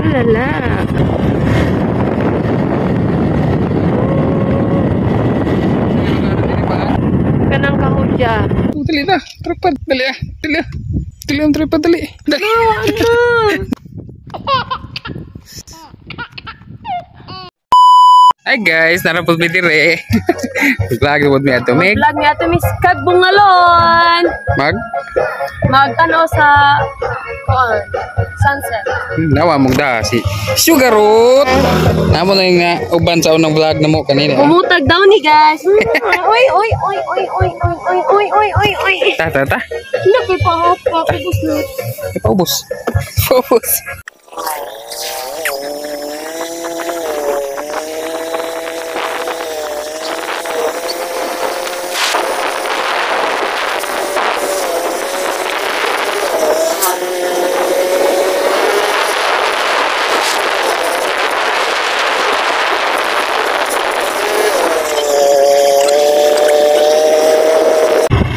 Ulala. Kanang kahudya. Dali na, tripod, dali ah, dali ah. Dali ang tripod, dali. Dali. Ano? Hi guys, narapod mi dire. Vlog pod mi ato mig. Vlog nga ito, Miss Kagbungalon. Mag Magtanaw sa kuan, sunset. Nawa mong da si Sugar Root. Namo na yung uban sa unang vlog na mo kanina. Bumutag daw ni guys. Oy, oy, oy, oy, oy, oy, oy, oy, oy, oy, oy. Ta ta ta. Naku, pa, ubos na. Paubos. Paubos.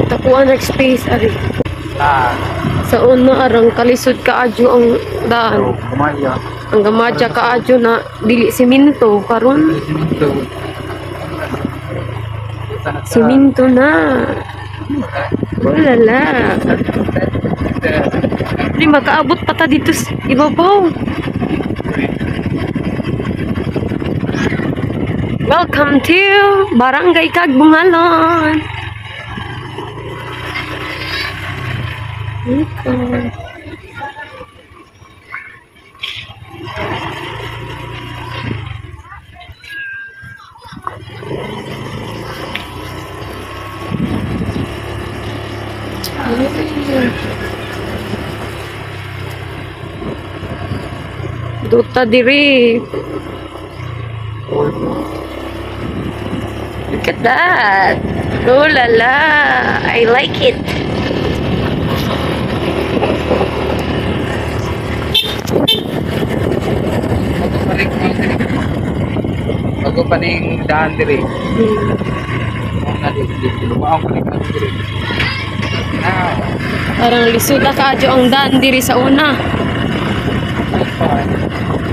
Takuan rek space ari. Ah, Sa una arang kalisod kaadyo ang daan. kumaya. Ang gamadya kaadyo na dili siminto karon. Siminto na. Ulala. Di makaabot pa ta dito sa ibabaw. Welcome to Barangay Kagbungalon. Welcome. Duta diri. Look at that. Oh la la. I like it. Bago pa ning daan diri. Na di di lumaw pa ning daan diri. Now. Parang lisod na kaadyo ang daan diri sa una.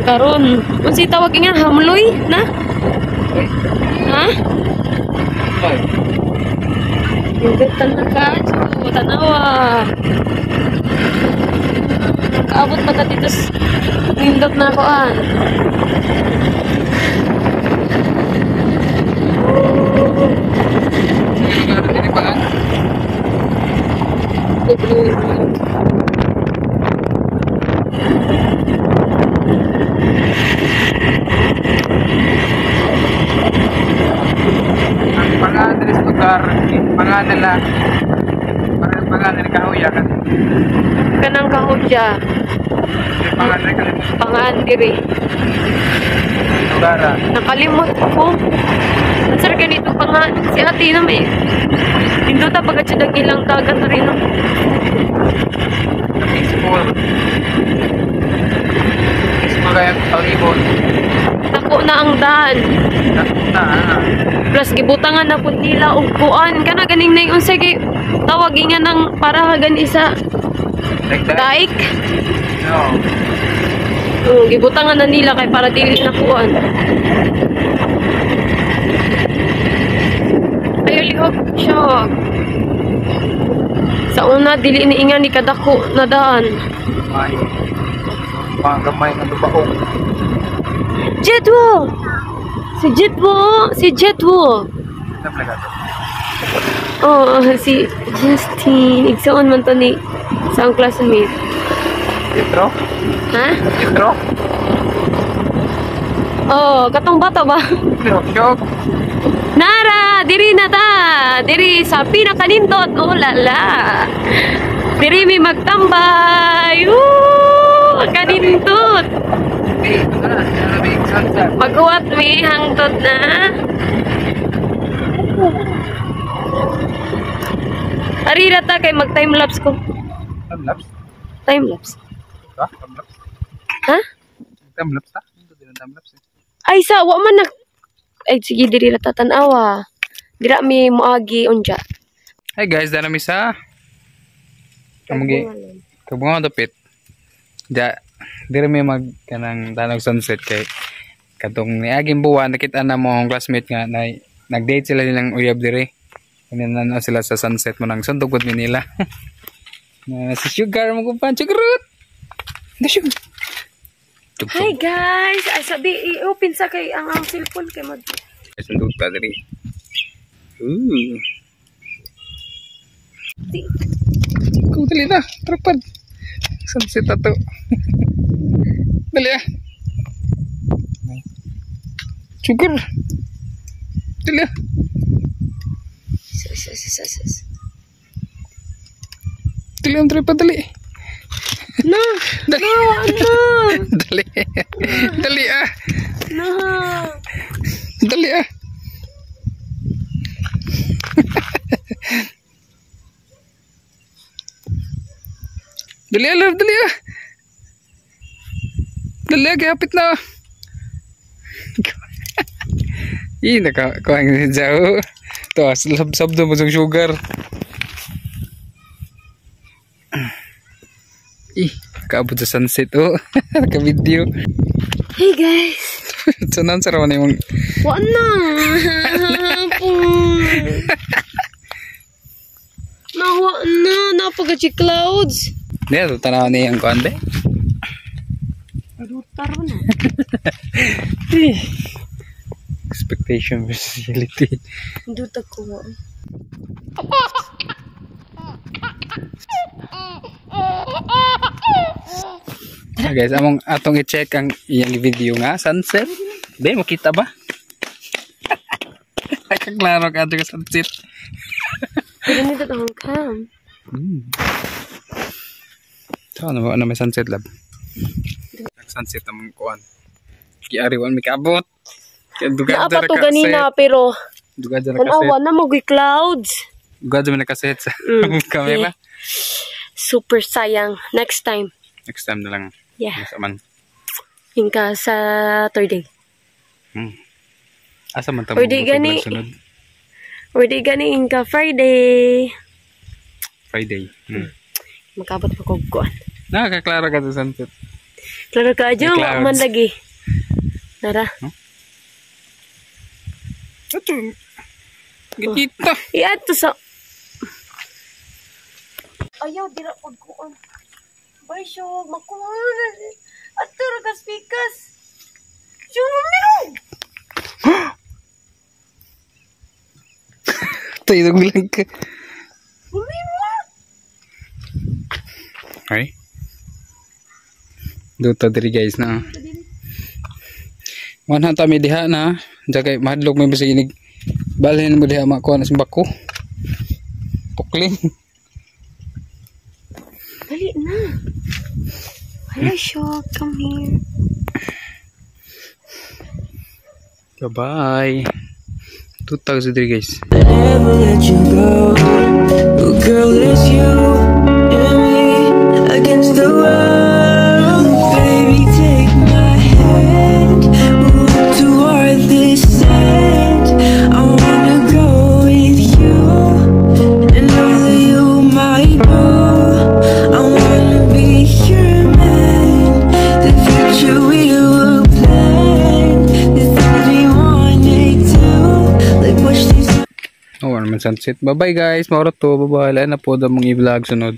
Karon, unsay tawag nga hamloy na? Ha? Nindot na kaadyo, tanawa. Kaabot pa ta dito sa nindot na koan. Ang pangalan diri sa lugar, pangalan nila, parang pangalan nila Kahuya kan. Kanang kahudya, Pangalan nila kalimut pangaan diri. lugar. Nakalimot ko. Sir, ganito pa nga. Si ate na may. Nindot pa siya ng ilang dagat na rin. No? Peaceful. Peaceful kaya palibot. Dako na ang daan. Na. Plus gibutangan na pud nila og kuan kana ganing nay unsa kay tawag nga ng para gani sa daik. No. Oh, gibutangan na nila kay para dili na kuan. Ayo lihok siya. Sa una dili ni inga ni kadako na daan. May mga gamay nga lubaong. Jetwo! Si Jetwo! Si Jetwo! Oh, si Justin. Igsoon man to ni sa ang classmate. Jetro? Ha? Jetro? Oh, katong bata ba? Shock. Nara! Diri na ta! Diri sa pinakanindot! Oh la la! Diri mi magtambay! Woo! Kanindot! Maghuwat mi hangtod na. Arira ta kay mag time lapse ko. Time lapse? Time lapse. Ha? Time lapse? Ha? Time lapse ta? Time lapse eh. Ay sa wa man na. Ay sige diri ra ta tan-awa. Dira mi moagi unja. Hi guys, dana mi sa Kamugi. Kabunga dapit. Ja Diri may mag kanang tanog sunset kay katong niaging buwan nakita na mo ang classmate nga na nag-date sila nilang uyab diri. Kanya na sila sa sunset mo nang sundog pud mi nila. Na si Sugar mo kumpan Sugarut. Na Sugar. Tug. Hi guys! Ay sabi, i-open sa kay ang cellphone kay mag Sundog ta diri. Ooh. Di. Kung dali na, trapad. Sunset na to. Dali ah. Sugar. Dali ah. Sus, sus, sus, sus. Dali ang tripod, dali. Na! Dali. Na! Na! Dali. Dali ah. Na! Dali ah. Dali ah, love, dali ah. Dali ah, kaya hapit na. Ih, naka, kuha ng jao. To, sab sab mo sa sugar. Ih, kaabot sa sunset oh. Naka-video. Hey guys! So, nan sa rawan yung Wa na! Na, wa na! Napagachi clouds! Hindi, tanaw niya yung kuan be. Rutar na. Expectation versus reality. Duta ko. Ah, guys, among atong i-check ang iyang video nga sunset. Be, makita ba? Nakaklaro ka ka sunset. Pero nito ang cam. So, ano ba ano may sunset lab? Sunset among kuan. Giariwan mi kaabot. Kaya duga Naa pa to ganina pero Duga dyan nakaset. tanawa na mag clouds. Duga dyan nakaset sa camera. Super sayang. Next time. Next time na lang. Yeah. Mas man. Ingka sa third day. Asa man ta Or di gani. sunod? Or di gani ingka Friday. Friday. Makabot pa kog kuan. Nakakaklaro ka sa sunset. Klaro ka adyo, May wa clouds. man lagi. Nara. Ato. Gitita. Iadto sa Ayaw dira pag kuan. Bay siya, makuan. Ato ra ka speakers. Siya meron. Tayo lang ka. Meron. Ay. Duta diri guys na. Wana ta mi diha na. Diya kay mahadlok may bisag inig. Balhin mo diha makuha na simbako. Pukling. Dali na. Hello, Shog. Come here. Bye-bye. Tutag sa diri guys. Never let you go. Oh, girl, it's you and me against the world. Baby, take my hand. Move toward this end. I wanna go with you and know that you might know. I wanna be your man. The future we will plan. The things we wanna do. Like watch these. Oh, naman sunset. Bye-bye guys. Maura to. Bye-bye. Lain na po daw mong i-vlog sunod.